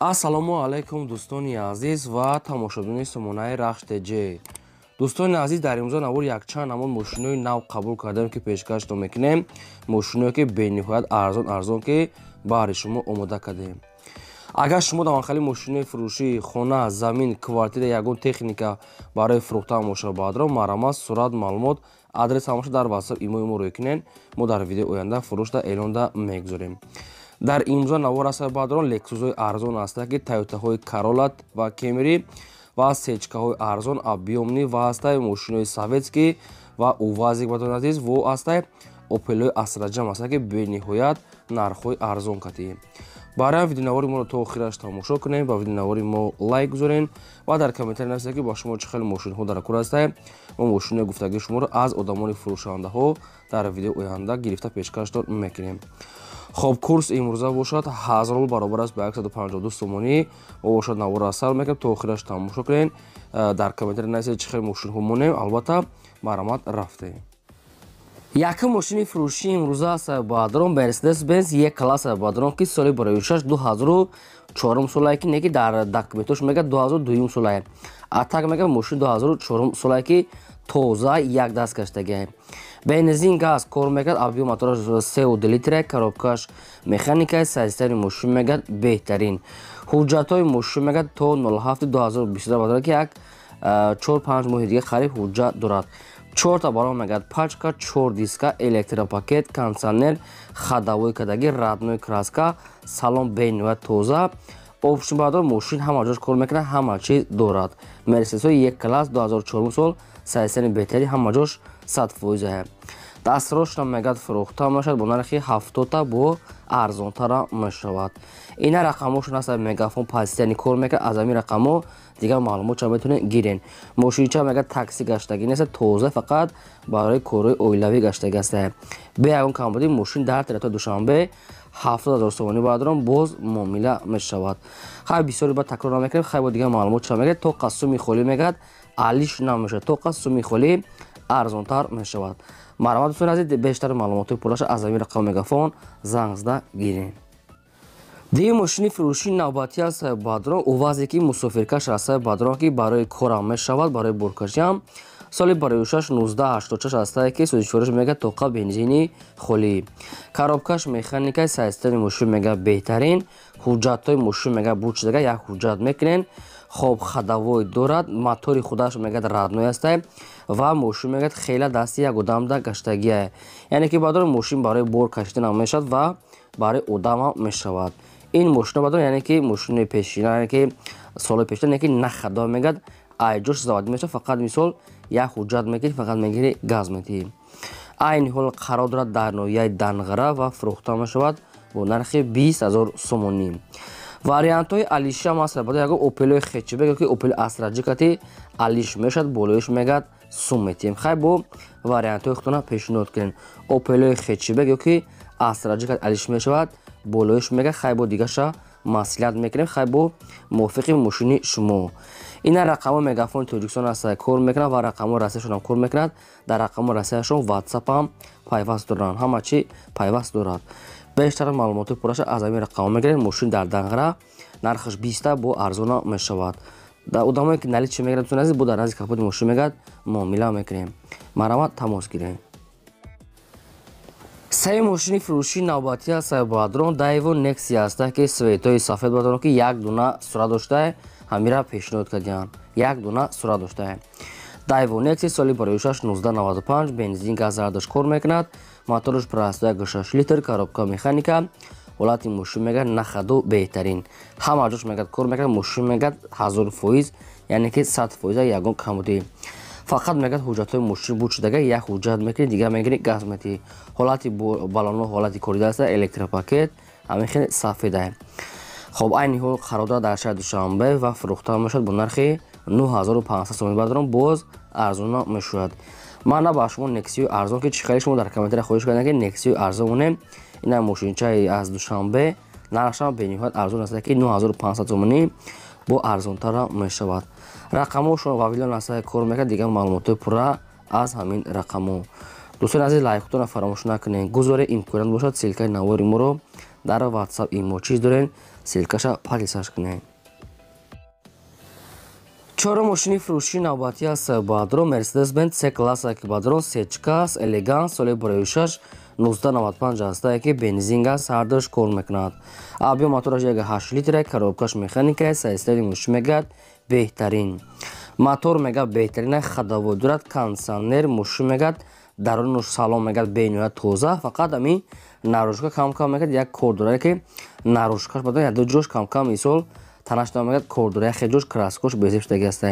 Ассалому алайкум, дӯстони азиз ва тамошобинони сомонаи Рахш ТЖ. Дӯстони азиз, дар имрӯза навор якчанд намуд мошинои нав қабул кардем, ки пешкаштон мекунем. Мошиное ки бениҳоят арзон арзон, ки баҳри шумо омода кардем. Агар шумо дар манхали мошинои фурӯшӣ, хона, замин, квартира, ягон техника барои фурӯхтан бошад, баъдро марҳамат, сурат, маълумот, адрес ҳамаша дар WhatsApp, имои мо рӯй кунед. Мо дар видеои оянда фурӯшда эълонда мегузорем. Дар имрӯза навор аст, баъдрон лексусҳои арзон ҳастанд, ки тойотаҳои Карола ва Кемри ва сечкаҳои арзон, объёмный ва ҳастай мошинои советский ва УАЗик, баъдон азиз, во ҳастай опелҳои Астраҷам ҳастанд, ки бениҳоят нархҳои арзон катӣ. Барои видеонавори моро то охираш тамошо кунем, ба видеонавори мо лайк гузорем ва дар комментарий нависед, ки ба шумо чӣ хел мошинҳо дар кор ҳастанд. Мо мошинои гуфтагии шуморо аз одамони фурӯшандаҳо дар видеои оянда гирифта пешкаштон мекунем. Хоб, курс имрӯза бошад 1000 рубл баробар аст ба 152 сомонӣ. Мо бошад наворро сар мекунем, то охираш тамошо кунем. Дар комментарий нависед, чӣ хел мошинҳо монем. Албатта, марҳамат, рафтем. Якум мошини фурӯшии имрӯза аст, баъдрон, Мерседес Бенз Е класс, баъдрон, ки соли барои 2004 солае, ки неки дар документош мега 2002 солае, а так мега мошин 2004 солае, ки тоза, як даст гаштагиа, бензин, газ кор мекард, объём мотораш 3,2 литра, коробкаш механика, состояни мошин мегад беҳтарин. Ҳуҷҷатҳои мошин мегад то 07 2022 баъдрон, ки як 4-5 моҳи дига қариб ҳуҷҷат дорад. Чорта балон мегад пачка, чор диска, электропакет, кондиционер, ходовой кадаги, родной краска, салон бениҳоят тоза. Общем, баъдо мошин ҳама ҷош кор мекунад, ҳама чиз дорад. Мерседесҳои Е класс, 2004 сол, состояни беҳтари, ҳама ҷош 100%. Дастрошна мегад фурӯхта мешавад бо нархи 70-та, бо арзонтара мешавад. Ина рақамҳошон ҳаст, мегафон пастияни кор мекунад. Аз ҳамин рақамҳо дигар маълумотча метавонед гирен. Мошинча мегад такси гаштагӣ нест, тоза, фақат барои корҳои оилавӣ гаштагӣ аст, бе ягон камбудӣ. Мошин дар территорияи Душанбе 70 000 сомонӣ, баъдрон боз муомила мешавад. Хай, бисёре ба такрор намекунем. Хай, бо дигар маълумот ча мегад то қасуми холӣ мегад алиш намешавад, то қасуми холӣ арзонтар мешавад. Марҳамат, дӯстони азиз, бештар маълумотҳои пурраша аз ҳамин рақами мегафон занг зада гирем. Дигар мошини фурӯшии навбатӣ аст, баъдрон, УАЗе ки мусофиркаш аст, баъдрон, ки барои корам мешавад, барои боркашиам. Соли бароюшаш 1986 ҳастае, ки сӯзишвориш мега тоқа бензини холӣ, коробкаш механика, состояни мошин мега беҳтарин. Ҳуҷҷатҳои мошин мега бучдага, як ҳуҷҷат мекунен. Хоб, ходовой дорад, мотори худаш мегад родной астае ва мошин мегад хела дасти як одамда гаштагиае, яъне ки, баъдор, мошин барои бор кашиданам мешавад ва барои одамам мешавад ин мошина, баъдор. Яъне ки мошини пешина, яъне ки соли пешина, яъне ки на хадо мегад айҷош заводӣ мешавад, фақат мисол як ҳуҷҷат мегири, фақат мегири, газ метиҳӣ. Айни ҳол қарор дорад дар ноҳияи Данғара ва фурӯхта мешавад бо нархи 20 000 сомонӣ. Вариантҳои алишиам ҳаст, баъд ягон опелои хетчбек ёки Опел Астраҷикати алиш мешавад, болоиш мегад сум метиҳем. Хай, бо вариантҳои худтона пешниҳод кунем. Опелои хетчбек ёки Астраҷикат алиш мешавад, болоиш мегад. Хай, бо дигаша маслиҳат мекунем. Хай, бо мувофиқи мошини шумо. Ина рақамҳо мегафони Тоҷикистон аст, кор мекунад ва рақамҳои Россияшонам кор мекунад. Дар рақамҳои Россияшон ватсапам пайваст доранд, ҳама чи пайваст дорад. Бештар маълумоти пурраша аз ҳамин рақамҳо мегирем. Мошин дар Данғара, нархаш 20-та, бо арзона мешавад. Дар одамое ки наличный мегирад, дӯстони азиз, бо дар назди капоти мошин мегад муомила мекунем. Марҳамат, тамос гирем. Сеюм мошини фурӯшии навбатӣ аст, баъдрон, Дайво Некси аста, ки светои сафед, баъдрон, ки як дуна сурат доштае. Ҳамира пешниҳод кардианд, як дуна сурат доштае. Дайво Некси, соли бароюшаш 1995, бензин, газ зардаш кор мекунад, мотораш простой, 6 литр, коробка механика. Ҳолати мошин мегад на ходу беҳтарин, ҳама ҷош мегад кор мекунад. Мошин мегад 1000%, яъне ки 100%, ягон камбудӣ. Фақат мегад ҳуҷҷатҳои мошин буд шудага, як ҳуҷҷат мекунӣ, дигар мегирӣ, газ метиҳӣ. Ҳолати балонҳо ҳолати корида аста, электропакет, ҳамин хел сафедае. Хоб, айни ҳол қарор дорад дар шаҳри Душанбе ва фурӯхта мешавад бо нархи 9500 сомонӣ, бардорам, боз арзона мешавад. Ман на ба шумо Нексиёи арзон, ки чӣ хеле шумо дар комментария хоҳиш кардем, ки Нексиёи арзон монем. Ина мошинчаи аз Душанбе, нархшам бениҳоят арзон аст, ки 9500 сомонӣ, бо арзонтара мешавад. Рақамҳошон Вавилон аста, кор мекард. Дигар маълумотҳои пурра аз ҳамин рақамҳо. Дӯстони азиз, лайкҳотонро фаромӯш накунед, гузоре имконият бошад ссылкаи навори моро дар Ватсап, имо чиз дорем. Ссылкаша подписаться кунед. Чорум мошини фурӯшии навбатӣ аст бадрон Mercedes-Benz C класса ки бадрон сечкас элегант соли 2006 1995 аст, ки бензин газ ҳардуш кор мекунад. Объем мотораш 1.8 литра, коробкаш механика, состояни мошин мегӯяд беҳтарин. Мотор мегӯяд беҳтарин, ходовой дорад, кондиционер, мошин мегӯяд даруни салон мегӯяд бениҳоят тоза, фақат ҳамин наружка кам-кам мегӯяд як кор дорад, ки наружкаш баъд як ду ҷош кам-кам мисол танаш мегӯяд кор дорад, як ҷош краскош безеб шудаги аст.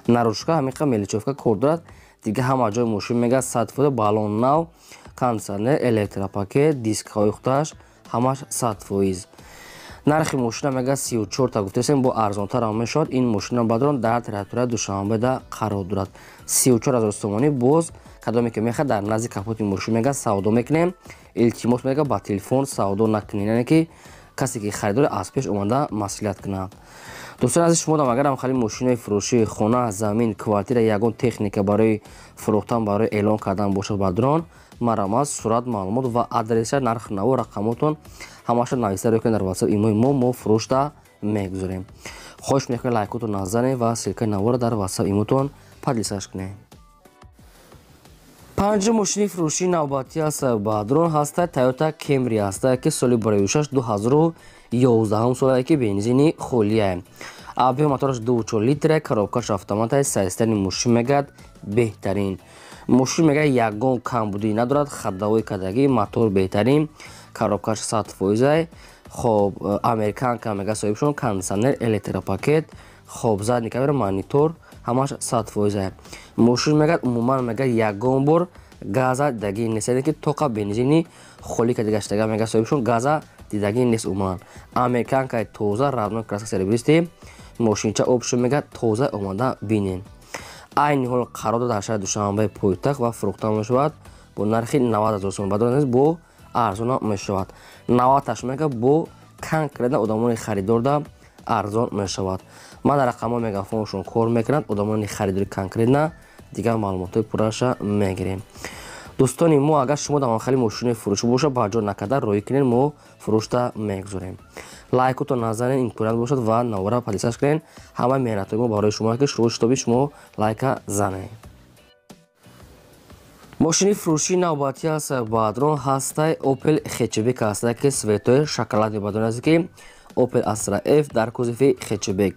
Наружка ҳамин мелочёвка кор дорад, дига ҳама ҷои мошин мегӯяд 100%, баллон нав, кондиционер, электропакет, дискҳои худаш ҳамаш 100%. Нархи мошина мегӯяд 34 та гуфтасем, бо арзонтар ҳам мешавад. Ин мошина бадрон дар территорияи Душанбеда қарор дорад. 34 ҳазор сомонӣ. Боз кадоме ки мехоҳад, дар назди капоти мошин мегӯяд савдо мекунем. Илтимос мегӯяд, ба телефон савдо накунед, яъне ки касе ки харидор аз пеш омада маслиҳат кунад. Дӯстони азиз, шумо агарам хали мошинои фурӯшии хона, замин, квартира, ягон техника барои фурӯхтан, барои эълон кардан бошад, бадрон марамаз сурат, маълумот ва адреса, нарх наво, рақамотон ҳамаша нависта рӯй кунед дар WhatsApp имои мо, мо фурӯшда мегузорем. Хоҳиш мекунем, лайкотон назанед ва ссылкаи навора дар WhatsApp имотон поделиться кунед. Панҷум мошини фурӯшии навбатӣ аст бадрон ҳаста Toyota Camry ҳаста, ки соли 2006 2011 солае, ки бензини холия. Объем мотораш 2.4 литра, коробкаш автомата, состояни мошин мегӯяд беҳтарин. Мошин мегӯяд ягон камбудӣ надорад, ходовой кардагӣ, мотор беҳтарин, коробкаш 100%. Хоб, американка мегӯяд соҳибшон, кондиционер, электропакет, хоб, задний камера, монитор ҳамаш 100%. Мошин мегӯяд умуман мегӯяд ягон бор газа дидагӣ нест, яъне ки тоқа бензини холӣ карда гаштага мегӯяд соҳибшон, газа дидагӣ нест умуман. Американкаи тоза, родной краска серебристый, мошинча обшо мегӯяд тоза, омада бинен. Айни ҳол қарор дорад дар шаҳри Душанбе пойтахт ва фурӯхта мешавад бо нархи 90 ҳазор сомон. Бадрон бо арзона мешавад. 90 мегӯяд бо конкретно одамони харидорда арзон мешавад. Ман дар рақамҳои мегафоншон кор мекунанд, одамони харидори конкретно дигар маълумотҳои пурраша мегирем. Дӯстони мо, агар шумо дар хали мошинои фурӯшӣ боша, ба ҷо накарда роҳӣ кунед, мо фурӯшта мегузорем. Лайкото назанед, имконият бошад ва навора поделиться кунед. Ҳамаи меҳнатҳои мо барои шумо, ки шумо шитоби шумо лайка занед. Мошини фурӯшии навбатӣ аст бадрон ҳастай Opel хэтчбек ҳастай, ки цветои шоколади бадрон аст, ки Opel Astra F дар кузови хэтчбек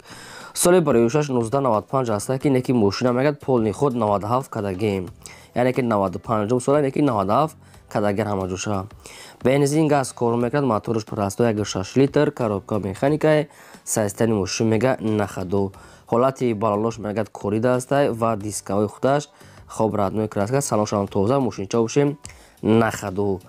соли 2006 1995 ҳастай, ки неки мошина мегӯяд полный ход 97 кадагем, яъне ки 95 сола, неки 97 кадагер ҳамаҷоша. Бензин газ кор мекунад, мотораш простой 1.6 литр, коробка механикае, состояни мошин мега на ходу, ҳолати балалош мегӯяд корида ҳастай ва дискаҳои худаш хоб, родной краска, салоншам тоза, мошинча бошем на ходу.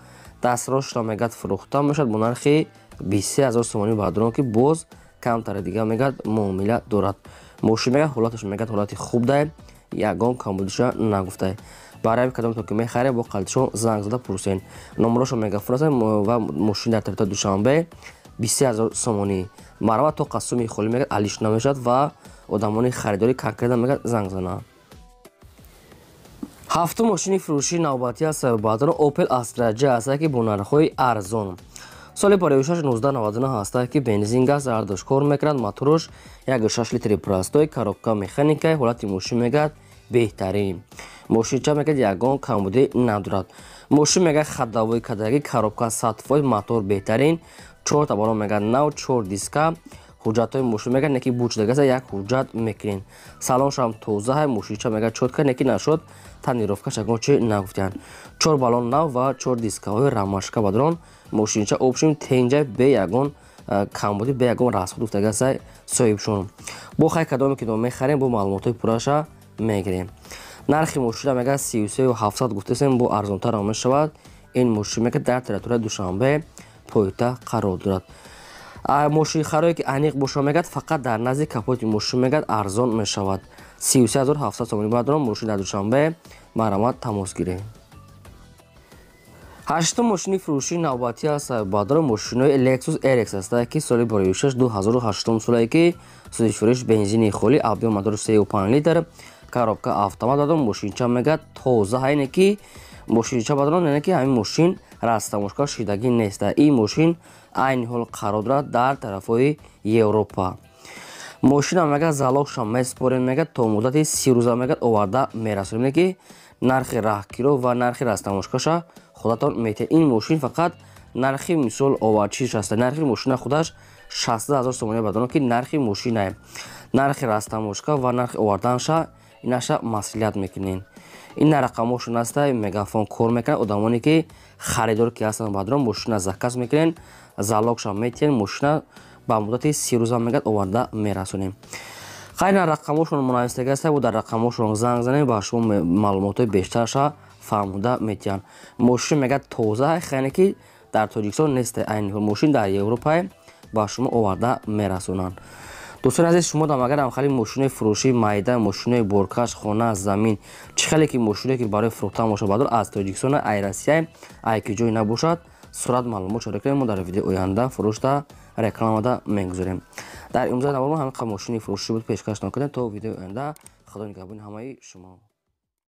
Дастрошро мегӯяд фурӯхта мешавад бо нархи 23 ҳазор сомонӣ бадрон, ки боз камтаре дига мегӯяд муомила дорад. Мошин мегӯяд ҳолаташ мегӯяд ҳолати хуб дай, ягон камбудиша нагуфтай. Барои кадомто ки мехаред, бо қалдишон занг зада пурсен. Номерошо мегафон аст ва мошин дар территорияи Душанбе 23 ҳазор сомонӣ. Марҳамат, то қасуми холӣ мегӯяд алиш намешавад ва одамони харидори конкретно мегӯяд занг зананд. Ҳафтум мошини фурӯшии навбатӣ аст баъдан Opel Astra J аст, ки бо нархҳои арзон соли 2006 1999 ҳаст, ки бензин газ ҳардуш кор мекунад, мотораш 1.6 литри простой, коробка механикаи, ҳолати мошин мегӯяд беҳтарин. Мошинча мегӯяд ягон камбудӣ надорад. Мошин мегӯяд ходовой кардагӣ, коробка 100%, мотор беҳтарин, чор табалон мегӯяд нав, чор диска, ҳуҷҷатҳои мошин мегӯяд неки бучдагаса, як ҳуҷҷат мекунед. Салоншам тоза, мошинча мегӯяд чётко, неки нашуд тонировкаш ягон чи нагуфтиянд. Чор баллон нав ва чор дискаҳои рамашка бадрон, мошинча общем тенҷа, бе ягон камбудӣ, бе ягон расход гуфтагаса соҳибшон. Бо хай кадоме ки мехарем, бо маълумотҳои пурраша мегирем. Нархи мошина мегӯяд 33 700 гуфтасем, бо арзонтар мешавад. Ин мошин мегӯяд дар территорияи Душанбе пойтахт қарор дорад. Мошинхарое ки аниқ боша, мегӯяд фақат дар назди капоти мошин мегӯяд арзон мешавад. 33 700 сомонӣ бадрон, мошин дар Душанбе, марҳамат, тамос гиред. Ҳаштум мошини фурӯшии навбатӣ аст бадрон мошинои Lexus RX аст, ки соли 2006 2008 солае, ки сӯзишвориш бензини холӣ, объем мотори 3,5 литр, коробка автомат дадон. Мошинча мегӯяд тоза, ҳайне ки мошинча бадрон, яъне ки ҳамин мошин растамошка шидагӣ нест. Ин мошин Айни ҳол қарор дорад дар тарафҳои Европа. Мошина мега залогша меспорем, мега то муддати 30 рӯза мега оварда мерасонем, ки нархи раҳкиро ва нархи растамошкаша худатон метиҳед. Ин мошин фақат нархи мисол оварчиш аст. Нархи мошина худаш 60 000 сомонӣ, бадоно ки нархи мошинае. Нархи растамошка ва нархи оварданша инаша маслиҳат мекунен. Ин рақамошон аста, мегафон кор мекунад. Одамоне ки харидор ки ҳастанд, бадрон мошина заказ мекунен, залогша метиҳен, мошина ба муддати 30 рӯза мегӯяд оварда мерасонем. Хайна рақамошон мунависдага аста, бо дар рақамошон занг занем, ба шумо маълумотҳои бештарша фаҳмода метиҳанд. Мошин мегӯяд тоза, хайне ки дар Тоҷикистон нест, айни ҳол мошин дар Европае, ба шумо оварда мерасонанд. Дӯстони азиз, шумо дам агар ҳамхели мошинои фурӯшии майда, мошинои боркаш, хона, замин, чӣ хеле ки мошиное ки барои фурӯхтан бошад, бадор аз Тоҷикистон, ай Россия, ай ки ҷой набошад, сурат маълумот шуда кунем, мо дар видеои оянда фурӯшда рекламада мегузорем. Дар имрӯза навор мо ҳамин қадр мошини фурӯшӣ буд, пешкаш накардем. То видеои оянда, Худо нигаҳбони ҳамаи шумо.